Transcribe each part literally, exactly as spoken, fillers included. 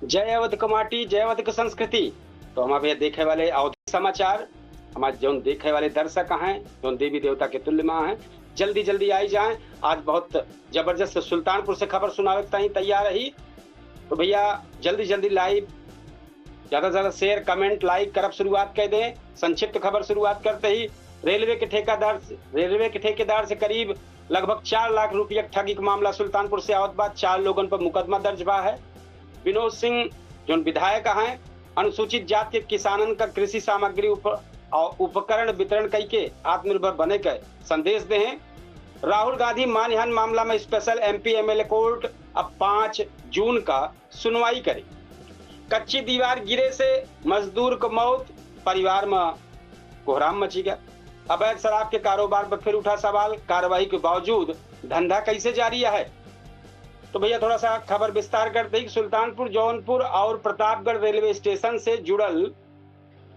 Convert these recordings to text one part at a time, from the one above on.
जय अवध क माटी, जय अवध क संस्कृति। तो हमार भैया देखे वाले अवधी समाचार, हमार जौन देखे वाले दर्शक हैं, जौन देवी देवता के तुल्य माँ हैं, जल्दी जल्दी आई जाएं। आज बहुत जबरदस्त सुल्तानपुर से खबर सुनावे के ताईं तैयार रही। तो भैया जल्दी जल्दी live, ज्यादा से ज्यादा share, comment, like करब शुरुआत कर दें। संक्षिप्त खबर शुरुआत करते ही, रेलवे के ठेकेदार से, रेलवे के ठेकेदार से करीब लगभग चार लाख रुपया ठगी के मामला सुल्तानपुर से आवत बा। चार लोगन पर मुकदमा दर्ज बा है। विनोद सिंह जौन विधायक हैं, अनुसूचित जात के किसानन का कृषि सामग्री उप-, और उपकरण वितरण कई के आत्मनिर्भर बने के संदेश दे हैं। राहुल गांधी मानहानि मामला में special M P M L A court अब पाँच जून का सुनवाई करे। कच्ची दीवार गिरे से मजदूर क मौत, परिवार में कोहराम मची गया। अवैध शराब के कारोबार पर फिर उठा सवाल, कार्रवाई के बावजूद धंधा कैसे जारी है? तो भैया थोड़ा सा खबर विस्तार करते ही, सुल्तानपुर, जौनपुर और प्रतापगढ़ रेलवे स्टेशन से जुड़ल,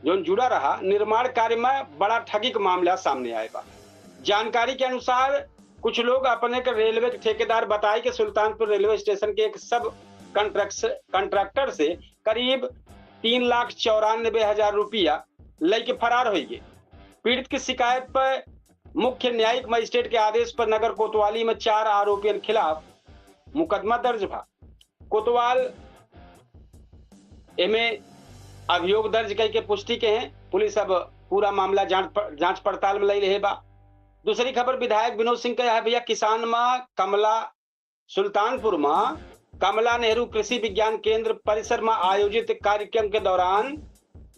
जौन जुड़ा रहा निर्माण कार्य में बड़ा ठगी का मामला सामने आए बा। जानकारी के अनुसार कुछ लोग अपने के रेलवे के ठेकेदार बताए के सुल्तानपुर रेलवे स्टेशन के एक सब कॉन्ट्रैक्ट-, कॉन्ट्रैक्टर से करीब तीन लाख चौरानबे हजार रुपया लेके फरार हो गए। पीड़ित की शिकायत पर मुख्य न्यायिक मजिस्ट्रेट के आदेश पर नगर कोतवाली में चार आरोपियन खिलाफ मुकदमा दर्ज भा। कोतवाल एमे अभियोग दर्ज करके पुष्टि के हैं। पुलिस अब पूरा मामला जांच प-, जांच पड़ताल में लई रहे बा। दूसरी खबर विधायक विनोद सिंह का है भैया, किसान मा कमला, सुल्तानपुर मा कमला नेहरू कृषि विज्ञान केंद्र परिसर मा आयोजित कार्यक्रम के दौरान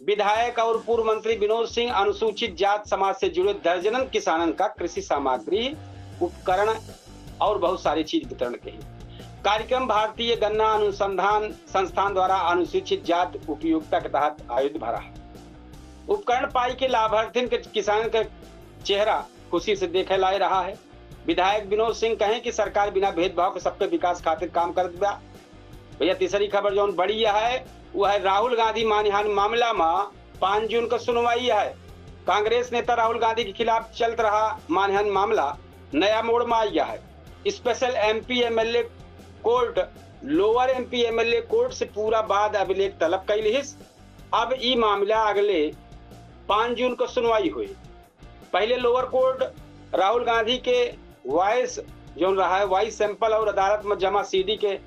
विधायक और पूर्व मंत्री विनोद सिंह अनुसूचित जात समाज से जुड़े दर्जनन किसानन का कृषि सामग्री, उपकरण और बहुत सारी चीज वितरण कही। कार्यक्रम भारतीय गन्ना अनुसंधान संस्थान द्वारा अनुसूचित जात उपयोगिता के तहत आयोजित भरा है। उपकरण पाई के लाभार्थिन के किसानन के चेहरा खुशी से देखे लाए रहा है। विधायक विनोद सिंह कहें कि सरकार बिना भेदभाव के सबके विकास खातिर काम करत बा। भैया, तीसरी खबर जौन बड़ी है, वो है राहुल गांधी मानहानि मामला में पाँच जून का सुनवाई है। कांग्रेस नेता राहुल गांधी के खिलाफ चलत रहा मानहानि मामला नया मोड़ में आया है। Special M P M L A court, lower M P M L A court से पूरा बाद अभिलेख तलब कैल हिस। अब ई मामला अगले पाँच जून को सुनवाई हुई। पहले लोअर कोर्ट राहुल गांधी के वॉइस जौन रहा है, वॉइस सैंपल और अदालत में जमा सीडी के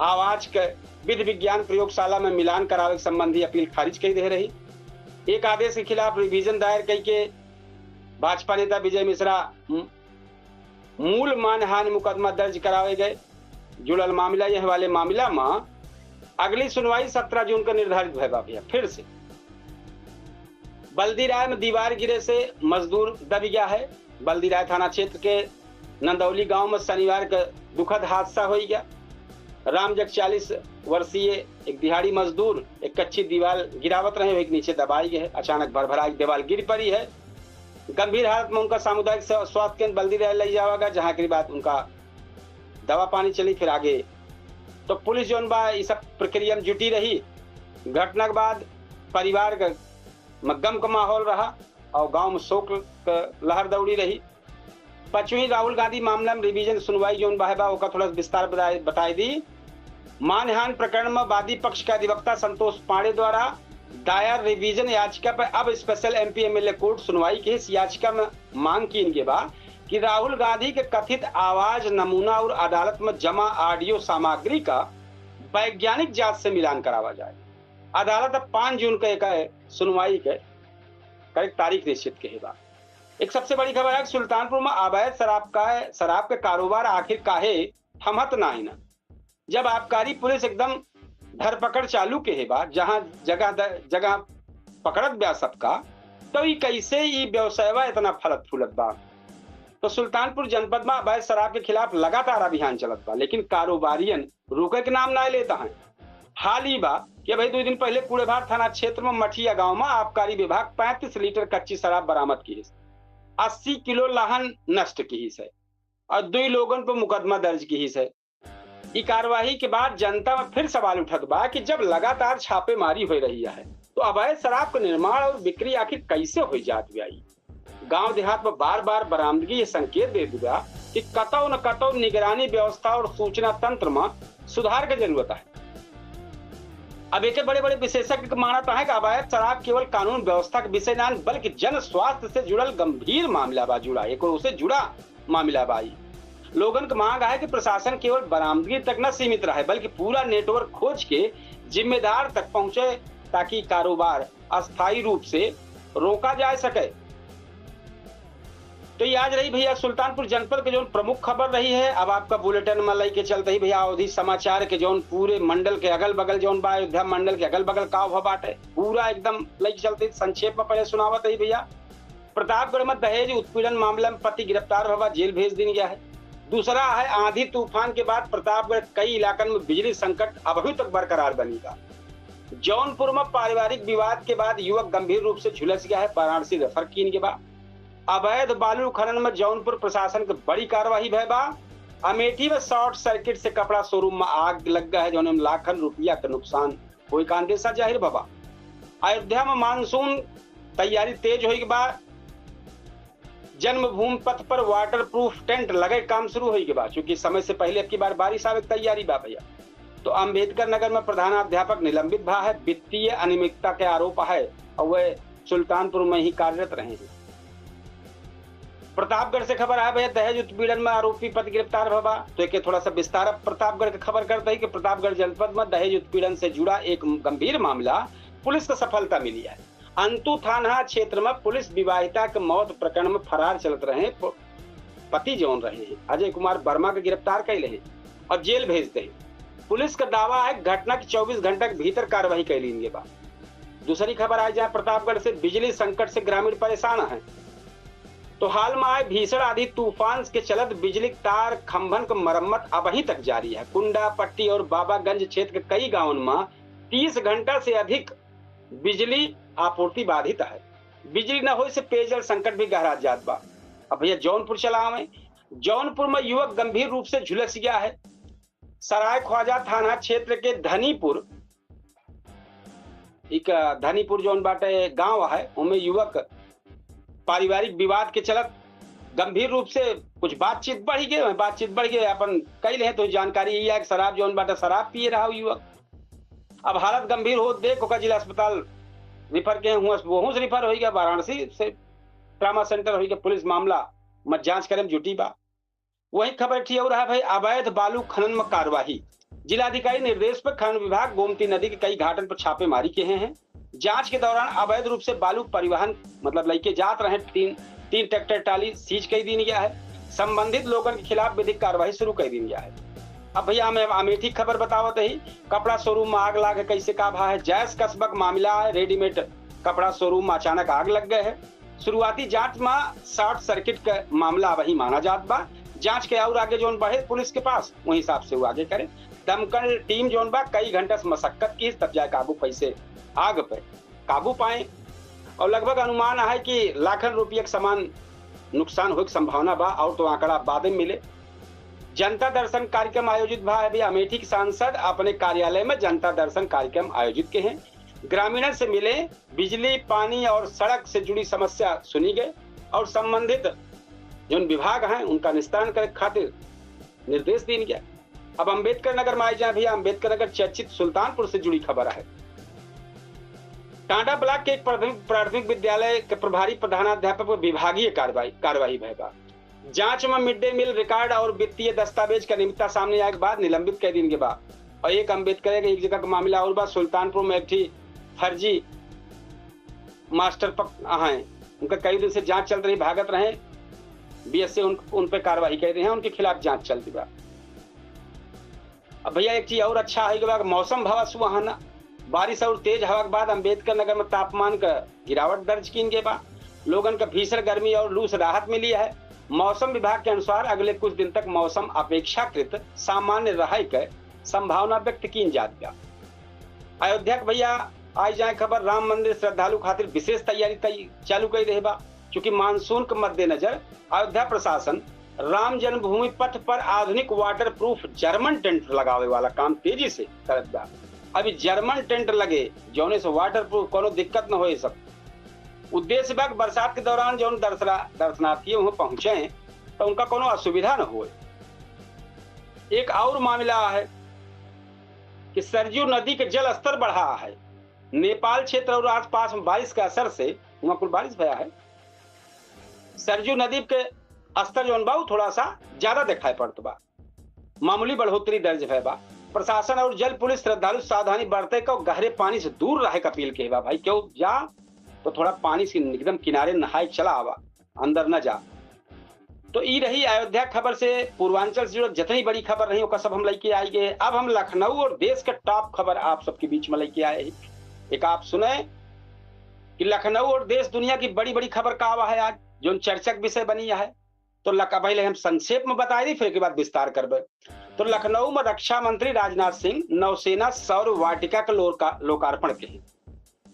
आवाज के विधि विज्ञान प्रयोगशाला में मिलान करावे के संबंधी अपील खारिज कर दे रही। एक आदेश के खिलाफ रिवीजन दायर कई के भाजपा नेता विजय मिश्रा मू-, मूल मानहानि मुकदमा दर्ज करावे गए। जुड़ल मामला, यह वाले मामला में अगली सुनवाई सत्रह जून का निर्धारित भय बा भैया। फिर से बल्दी राय में दीवार गिरे से मजदूर दब गया है। बल्दी राय थाना क्षेत्र के नंदौली गांव में शनिवार का दुखद हादसा हो गया। राम जग चालीस वर्षीय एक दिहाड़ी मजदूर एक कच्ची दीवार गिरावत रहे, एक नीचे दबाई गए। अचानक भरभरा एक दीवार गिर पड़ी है। गंभीर हालत में उनका सामुदायिक स्वा-, स्वास्थ्य केंद्र बल्दी राय ले जावा गया, जहां के बाद उनका दवा पानी चली। फिर आगे तो पुलिस जौन बा, ई सब प्रक्रिया में जुटी रही। घटना के बाद परिवार के म-, गम का माहौल रहा और गांव में शोक क लहर दौड़ी रही। पचवीं राहुल गांधी मामला में रिवीजन सुनवाई जौन बा, बा, ओका थोड़ा सा विस्तार बताए, बताए दी। मानहानि प्रकरण में वादी पक्ष के अधिवक्ता संतोष पांडे द्वारा दायर रिवीजन याचिका पर अब special M P M L A कोर्ट सुनवाई के इस याचिका में मांग कीन के बा कि राहुल गांधी के कथित आवाज नमूना और अदालत में जमा ऑडियो सामग्री का वैज्ञानिक जांच से मिलान करावा जाए। अदालत अब पाँच जून के एक सुनवाई के करेक्ट तारीख निश्चित के बा। एक सबसे बड़ी खबर है कि सुल्तानपुर में अवैध शराब का, शराब के कारोबार आखिर काहे थमत नाही ना। जब आबकारी पुलिस एकदम धरपकड़ चालू के है बा, जहां जगह द-, जगह पकड़त बा सबका, तो ई कैसे ई व्यवसायवा इतना फलत फूलत बा? तो सुल्तानपुर जनपद में अवैध शराब के खिलाफ लगातार अभियान चलत बा, लेकिन कारोबारियन रुके के नाम ना लेता है। हाल ई बा कि अभी दो दिन पहले कूड़ेभार थाना क्षेत्र में मठिया गांव में आबकारी विभाग पैंतीस लीटर कच्ची शराब बरामद की है, अस्सी किलो लाहन नष्ट की है और दुई लोगन पर मुकदमा दर्ज की है। ई कार्यवाही के बाद जनता में फिर सवाल उठत बा कि जब लगातार छापेमारी हो रही है, तो अवैध शराब के निर्माण और बिक्री आखिर कैसे हो जात बा? गांव देहात में बार बार बरामदगी ये संकेत देत बा कि कतौ न कतौ निगरानी व्यवस्था और सूचना तंत्र में सुधार के जरूरत है। अब एके बड़े बड़े विशेषज्ञ के मानत है कि अवैध शराब केवल कानून व्यवस्था के विषय नान, बल्कि जन स्वास्थ्य से जुड़ल गंभीर मामला बा जुड़ा, एक ओसे जुड़ा मामला बा ई। लोगन के मांग है कि प्रशासन केवल बरामदगी तक न सीमित रहे, बल्कि पूरा नेटवर्क खोज के जिम्मेदार तक पहुंचे, ताकि कारोबार अस्थायी रूप से रोका जा सके। तो ये आज रही भैया सुल्तानपुर जनपद के जौन प्रमुख खबर रही है। अब आपका बुलेटिन में लेके चलते ही भैया अवधी समाचार के जौन पूरे मंडल के अगल बगल जौन बा, अयोध्या मंडल के अगल बगल का भा बाटे, पूरा एकदम लेके चलते ही संक्षेप में पहले सुनावत ही भैया। प्रतापगढ़ में दहेज उत्पीड़न मामला में पति गिरफ्तार भवा, जेल भेज दीन गया है। दूसरा है आंधी तूफान के बाद प्रतापगढ़ कई इलाकन में बिजली संकट अभी तक बरकरार बनी बा। जौनपुर में पारिवारिक विवाद के बाद युवक गंभीर रूप से झुलस गया है, वाराणसी रेफर कीन के बा। अवैध बालू खनन में जौनपुर प्रशासन के बड़ी कार्रवाई भय बा। अमेठी में शॉर्ट सर्किट से कपड़ा शोरूम में आग लग गया है, जौन में लाखन रुपया का नुकसान होए का अंदेशा जाहिर भवा। अयोध्या में मानसून तैयारी तेज होई के बा। जन्मभूमि पथ पर वाटरप्रूफ टेंट लगे काम शुरू होई के बा, चूंकि समय से पहले अब की बार बारिश आवे के तैयारी बा भैया। तो अम्बेडकर नगर में प्रधानाध्यापक निलंबित भा है, वित्तीय अनियमितता के आरोप है और वह सुल्तानपुर में ही कार्यरत रहे हैं। प्रतापगढ़ से खबर है भैया, दहेज उत्पीड़न में आरोपी पति गिरफ्तार भवा। तो एक थोड़ा सा विस्तार अब प्रतापगढ़ के खबर करते हैं कि प्रतापगढ़ जनपद में दहेज उत्पीड़न से जुड़ा एक गंभीर मामला पुलिस को सफलता मिली है। अंतु थाना क्षेत्र में पुलिस विवाहिता के मौत प्रकरण में फरार चलत रहे प-, पति जौन रहे हैं अजय कुमार वर्मा के गिरफ्तार कैले हैं और जेल भेज दे। पुलिस का दावा है घटना के चउबीस घंटा के भीतर कार्रवाई कैली इनके बा। दूसरी खबर आई जाए प्रतापगढ़ से, बिजली संकट से ग्रामीण परेशान है। तो हाल में आए भीषण आंधी तूफान के चलत बिजली तार खंभन के मरम्मत अबही तक जारी है। कुंडा पट्टी और बाबागंज क्षेत्र के कई गांवन में तीस घंटा से अधिक बिजली आपूर्ति बाधित है। बिजली न होए से पेयजल संकट भी गहरा जात बा। अब भैया जौनपुर चला आवे, जौनपुर में युवक गंभीर रूप से झुलस गया है। सराय ख्वाजा थाना क्षेत्र के धनीपुर, एक धनीपुर जौन बाटे गांव है, ओमे युवक पारिवारिक विवाद के चलत गंभीर रूप से कुछ बातचीत बढ़ गए, बातचीत बढ़ गए, अपन कई ले तो जानकारी यही है कि शराब जौन बाटे शराब पिए रहा युवक। अब हालत गंभीर हो देख ओकर जिला अस्पताल रिफर के हुआ, वहू से रिफर होई गया, वाराणसी से ट्रामा सेंटर होई गया। पुलिस मामला में जांच करे में जुटी बा। वही खबर थी और है भाई, अवैध बालू खनन में कार्यवाही। जिलाधिकारी निर्देश पर खनन विभाग गोमती नदी के कई घाटन पर छापेमारी किए हैं। जांच के दौरान अवैध रूप से बालू परिवहन, मतलब लइके जात रहे तीन, तीन ट्रैक्टर ट्राली सीज कर दीन गया है। संबंधित लोगन के खिलाफ विधिक कार्यवाही शुरू कर दीन गया है। अब भैया हमें अमेठी खबर बतावत ही, कपड़ा शोरूम में आग लाग है, कैसे का भा है, जैस कसबक मामला है, रेडीमेड कपड़ा शोरूम में अचानक आग लग गए है। शुरुआती जांच में शॉर्ट सर्किट का मामला वही माना जात बा। जांच के और आगे जौन बढ़े पुलिस के पास, वही हिसाब से वो आगे करे। दमकल टीम जौन बा कई घंटा से मशक्कत की, तब जाए काबू पैसे आग पे काबू पाए। और लगभग अनुमान है कि लाखन रुपये के समान नुकसान होए के संभावना बा, और तो आंकड़ा बाद में मिले। जनता दर्शन कार्यक्रम आयोजित भा है। अभी अमेठी के सांसद अपने कार्यालय में जनता दर्शन कार्यक्रम आयोजित के हैं। ग्रामीणन से मिले, बिजली, पानी और सड़क से जुड़ी समस्या सुनी गए और संबंधित जौन विभाग हैं उनका निस्तारण करे खातिर निर्देश दीन गया। अब अम्बेडकर नगर में आई जाए भैया, अम्बेडकर नगर चर्चित सुल्तानपुर से जुड़ी खबर है। टांडा ब्लॉक के एक प्राथमिक, प्राथमिक विद्यालय के प्रभारी प्रधानाध्यापक पर विभागीय कार्रवाई, कार्रवाई भय बा। जांच में मिड डे मील रिकॉर्ड और वित्तीय दस्तावेज का निमित्ता सामने आए के बाद निलंबित कर दीन के बा। और एक अम्बेडकर के एक जगह का मामला और बा, सुल्तानपुर में एक ठी फर्जी मास्टर पक-, हैं, उनका कई दिन से जांच चल रही, भागत रहे, बीएसए उन, उन पे कार्रवाई कर रहे हैं, उनके खिलाफ जांच चलती बा। अब भैया एक चीज और अच्छा है कि बा, मौसम भवा सुहाना, बारिश और तेज हवा के बाद अम्बेडकर नगर में तापमान का गिरावट दर्ज कीन गए बा। लोगन का भीषण गर्मी और लू से राहत मिली है। मौसम विभाग के अनुसार अगले कुछ दिन तक मौसम अपेक्षाकृत सामान्य रहे के संभावना व्यक्त कीन जात बा। अयोध्या के भैया आई जाए खबर, राम मंदिर श्रद्धालु खातिर विशेष तैयारी तै-, चालू कर रहे बा। चूंकि मानसून के मद्देनजर अयोध्या प्रशासन राम जन्मभूमि पथ पर आधुनिक वाटरप्रूफ जर्मन टेंट लगावे वाला काम तेजी से करत बा। अभी जर्मन टेंट लगे, जौने से वाटरप्रूफ कोनो दिक्कत न होए। सब उद्देश्य बा कि बरसात के दौरान जौन दर्शना-, दर्शनार्थी वहाँ पहुँचे तो उनका कोनो असुविधा न होए। एक और मामला है, कि सरजू नदी के जल स्तर बढ़ा है। नेपाल क्षेत्र और आसपास में बारिश के असर से, वहाँ कुल बारिश भया है, सरजू नदी के स्तर जौन बा, उ थोड़ा सा ज्यादा दिखाई पड़त बा। मामूली बढ़ोतरी दर्ज भय बा। प्रशासन और जल पुलिस श्रद्धालु सावधानी बरते का, गहरे पानी से दूर रहे के अपील के बा। भाई, केहू जा तो थोड़ा पानी से एकदम किनारे नहाए चला आवा, अंदर न जा। तो ई रही अयोध्या खबर से, पूर्वांचल से जुड़ल जितनी बड़ी खबर रही, ओकर सब हम लेके आई गए। अब हम लखनऊ और देश के टॉप खबर आप सबके बीच में लेके आए हैं। एक आप सुने कि लखनऊ और देश दुनिया की बड़ी बड़ी खबर का आवा है आज, जौन चर्चा के विषय बनी है। तो लख-, पहले हम संक्षेप में बताई दी, फिर के बाद विस्तार करबे। तो लखनऊ में रक्षा मंत्री राजनाथ सिंह नौसेना सौर वाटिका के लोका-, लोकार्पण के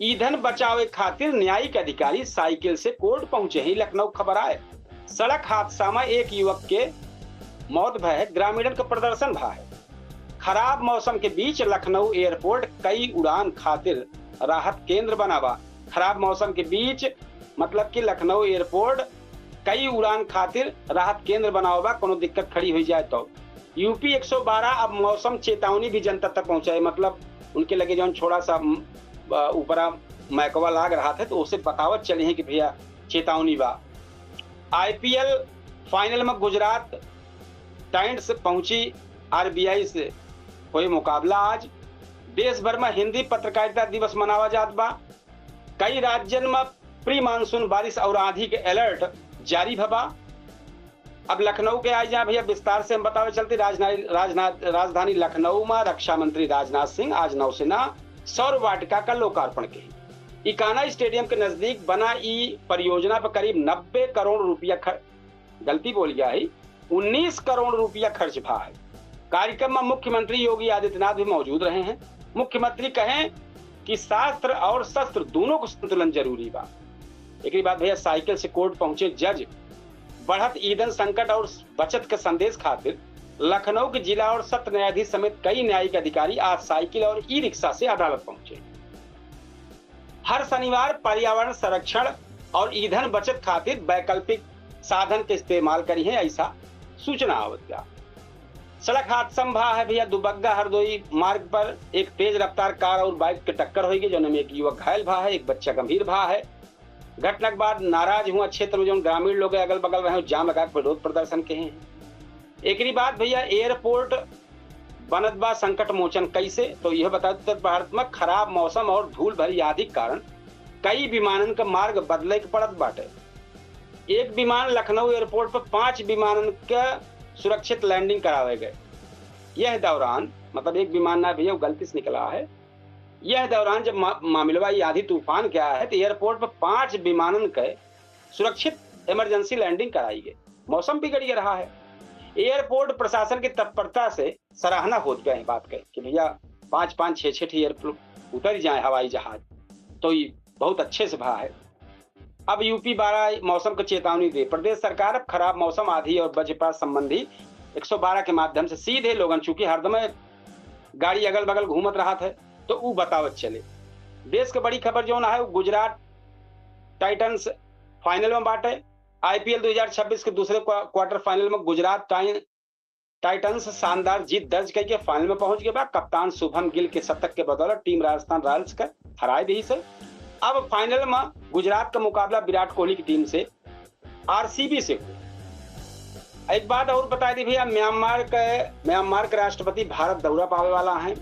ईंधन बचावे खातिर न्यायिक अधिकारी साइकिल से कोर्ट पहुंचे ही, लखनऊ खबर आए। सड़क हादसा में एक युवक के मौत भय है, ग्रामीणन के प्रदर्शन भा है। खराब मौसम के बीच लखनऊ एयरपोर्ट कई उड़ान खातिर राहत केंद्र बना बा। खराब मौसम के बीच, मतलब कि लखनऊ एयरपोर्ट कई उड़ान खातिर राहत केंद्र बनावा बा, कोनो दिक्कत खड़ी हुई जाए तो। यूपी एक सौ बारह अब मौसम चेतावनी भी जनता तक पहुंचाए, मतलब उनके लगे जौन छोड़ा सा, म, अ, ऊपरा मैकवा लाग रहा था, तो उसे बतावत चले हैं कि भैया चेतावनी बा। आईपीएल फाइनल में गुजरात टाइटंस पहुंची आरबीआई से, होई मुकाबला आज। देश भर में हिंदी पत्रकारिता दिवस मनावा जात बा। कई राज्यन में प्री मानसून बारिश और आंधी के अलर्ट जारी भबा। अब लखनऊ के आई जाए भैया, विस्तार से हम बतावे चलती। राजधानी, राजनाथ, राजधानी लखनऊ में रक्षा मंत्री राजनाथ सिंह आज नौसेना सौर वाटिका का लोकार्पण के इकाना स्टेडियम के नजदीक बना ई परियोजना पर करीब नब्बे करोड़ रुपया खर्च, गलती बोल गया है, उन्नीस करोड़ रुपया खर्च भा है। कार्यक्रम में मुख्यमंत्री योगी आदित्यनाथ भी मौजूद रहे हैं। मुख्यमंत्री कहें कि शास्त्र और शस्त्र दोनों को संतुलन जरूरी बा। एक बाद भैया साइकिल से कोर्ट पहुंचे जज। बढ़त ईंधन संकट और बचत के संदेश खातिर लखनऊ के जिला और सत्र न्यायाधीश समेत कई न्यायिक अधिकारी आज साइकिल और ई रिक्शा से अदालत पहुंचे। हर शनिवार पर्यावरण संरक्षण और ईंधन बचत खातिर वैकल्पिक साधन के इस्तेमाल करी है, ऐसा सूचना आवत बा। सड़क हादसा में भा है भैया दुबग्गा हरदोई मार्ग पर एक तेज रफ्तार कार और बाइक के टक्कर होई गई, जौन में एक युवक घायल भा है, एक बच्चा गंभीर भा है। घटना के बाद नाराज हुआ क्षेत्र में जौन ग्रामीण लोग अगल बगल रहे, जाम लगा के विरोध प्रदर्शन के हैं। एकरी बाद भैया एयरपोर्ट बनत बा संकट मोचन कैसे, तो यह बता देते, भारत में खराब मौसम और धूल भरी आंधी के कारण कई विमानन का मार्ग बदले के पड़त बाटे। एक विमान लखनऊ एयरपोर्ट पर पांच विमानन का सुरक्षित लैंडिंग करावे गए। यह दौरान, मतलब एक विमान ना भैया, गलती से निकला है। यह दौरान जब मा-, मामलवा ये आंधी तूफान के आया है, तो एयरपोर्ट पर पांच विमानन के सुरक्षित इमरजेंसी लैंडिंग कराई गई। मौसम बिगड़ गया रहा है। एयरपोर्ट प्रशासन की तत्परता से सराहना होत बा इस बात के कि भैया पाँच पाँच छः छः ठे एयरप्लेन उतर जाए हवाई जहाज, तो ये बहुत अच्छे से भा है। अब यूपी बारह मौसम को चेतावनी दे। प्रदेश सरकार अब खराब मौसम, आंधी और वज्रपात संबंधी एक सौ बारह के माध्यम से सीधे लोगन, चूंकि हरदम गाड़ी अगल बगल घूमत रहत है, तो ऊ बतावत चले। देश के बड़ी खबर जौन है, वो गुजरात टाइटंस फाइनल में बाटे। आईपीएल दो हज़ार छब्बीस के दूसरे क्वा-, क्वार्टर फाइनल में गुजरात टाइ-, टाइटंस शानदार जीत दर्ज करके फाइनल में पहुंच गए बा। कप्तान शुभम गिल के शतक के बदौलत टीम राजस्थान रॉयल्स के हराए दी से। अब फाइनल में गुजरात का मुकाबला विराट कोहली की टीम से, आरसीबी से हुई। एक बात और बता दी भैया, म्यांमार के, म्यांमार के राष्ट्रपति भारत दौरा पावे वाला हैं।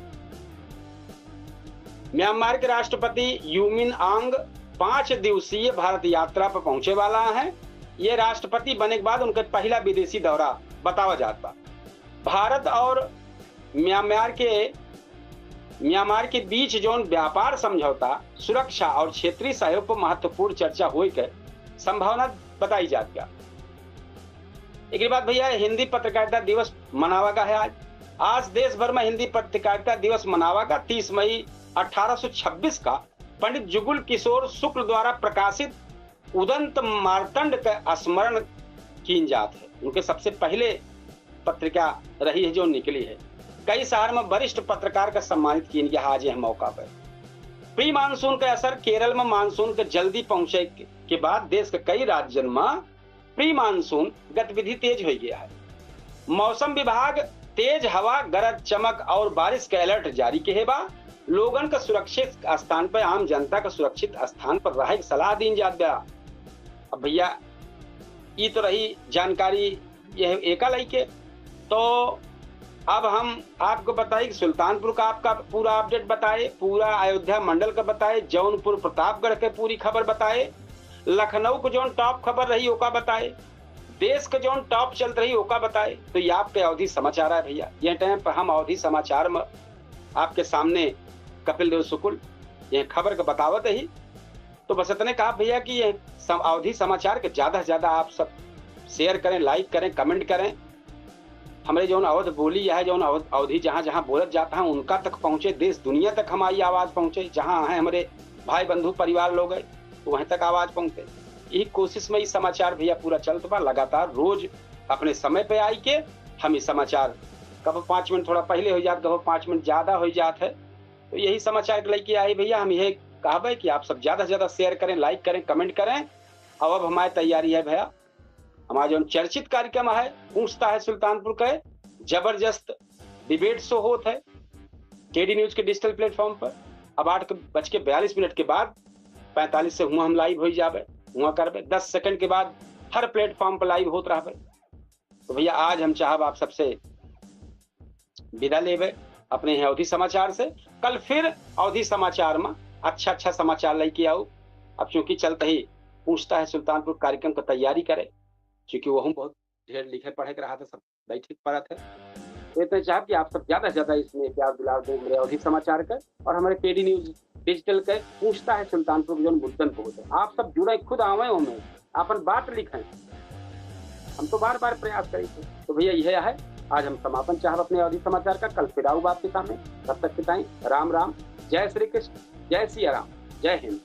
म्यांमार के राष्ट्रपति यू मिन आंग पाँच दिवसीय भारत यात्रा पर पहुंचे वाला हैं। ये राष्ट्रपति बने के बाद उनके पहला विदेशी दौरा बतावा जात बा। भारत और म्यांमार के, म्यांमार के बीच जौन व्यापार समझौता, सुरक्षा और क्षेत्रीय सहयोग पर महत्वपूर्ण चर्चा होए के संभावना बताई जात बा। एकरे बाद भैया हिंदी पत्रकारिता दिवस मनावा गा है आज। आज देश भर में हिंदी पत्रकारिता दिवस मनावा गा। तीस मई अठारह सौ छब्बीस का पंडित जुगुल किशोर शुक्ल द्वारा प्रकाशित उदंत मार्तंड के स्मरण कीन जात है। उनके सबसे पहले पत्रिका रही है जो निकली है। कई शहर में वरिष्ठ पत्रकार का सम्मानित कीन गया आज यह मौका पर। प्री मानसून का असर। केरल में मानसून के जल्दी पहुंचे के, के बाद देश के कई राज्यन में प्री मानसून गतिविधि तेज हो गया है। मौसम विभाग तेज हवा, गरज, चमक और बारिश के alert जारी किहे बा। लोगन का सुरक्षित स्थान पर, आम जनता का सुरक्षित स्थान पर रहे के सलाह दीन जात बा। अब भैया, ई तो रही जानकारी यह एका लइके। तो अब हम आपको बताई कि सुल्तानपुर का आपका पूरा update बताए, पूरा अयोध्या मंडल का बताए, जौनपुर प्रतापगढ़ के पूरी खबर बताए, लखनऊ को जौन top खबर रही ओका बताए, देश के जौन top चलत रही ओका बताए। तो ये आपके अवधी समाचार है भैया। यह time पर हम अवधी समाचार में आपके सामने कपिल देव शुक्ल यह खबर के बतावत ही। तो बस इतने कहा भैया कि यह सम-, अवधी समाचार के ज्यादा से ज्यादा आप सब share करें, like करें, comment करें। हमरे जौन अवध बोली है, जौन अवध, अवधी जहाँ जहाँ बोलत जाता है, उनका तक पहुँचे, देश दुनिया तक हमारी आवाज पहुँचे। जहाँ हैं हमरे भाई बंधु परिवार लोग हैं, तो वहीं तक आवाज पहुँचे। यही कोशिश में ई समाचार भैया पूरा चलत बा। लगातार रोज अपने समय पे आई के हम ई समाचार कबो पाँच मिनट थोड़ा पहले हो जात, कबो पाँच मिनट ज्यादा हो जात है। तो यही समाचार के लेके आई भैया। हम यह कहबे कि आप सब ज्यादा से ज्यादा share करें, like करें, comment करें। और अब हमारी तैयारी है भैया, हमारा जौन चर्चित कार्यक्रम है पूछता है सुल्तानपुर का, जबरदस्त debate show होत है केडी न्यूज के digital platform पर। अब आठ के बज के बयालीस मिनट के बाद पैंतालीस से हुआ हम live हो जाबे, हुआ करबे, दस सेकंड के बाद हर platform पर live होत रहबे। तो भैया, आज हम चाहब आप सबसे विदा लेबे अपने यहाँ अवधी समाचार से। कल फिर अवधी समाचार में अच्छा अच्छा समाचार लेके आऊ। अब चूंकि चलते ही पूछता है सुल्तानपुर कार्यक्रम का तैयारी करे, क्योंकि वहू बहुत ढेर लिखे पढ़े के रहा था, सब बैठे के पड़ा था। तो इतना चाहब कि आप सब ज्यादा से ज्यादा इसमें प्यार दुलार दें हमारे अवधी समाचार का और हमारे केडी न्यूज digital के पूछता है सुल्तानपुर के जौन मुद्दन बहुत है। आप सब जुड़े, खुद आवे, हमें अपन बात लिखें। हम तो बार बार प्रयास करी थे। तो भैया, यह है, आज हम समापन चाहब अपने अवधी समाचार का। कल फिर आऊ आपके सामने, तब तक के ताईं राम राम, जय श्री कृष्ण, जय सिया राम, जय हिंद।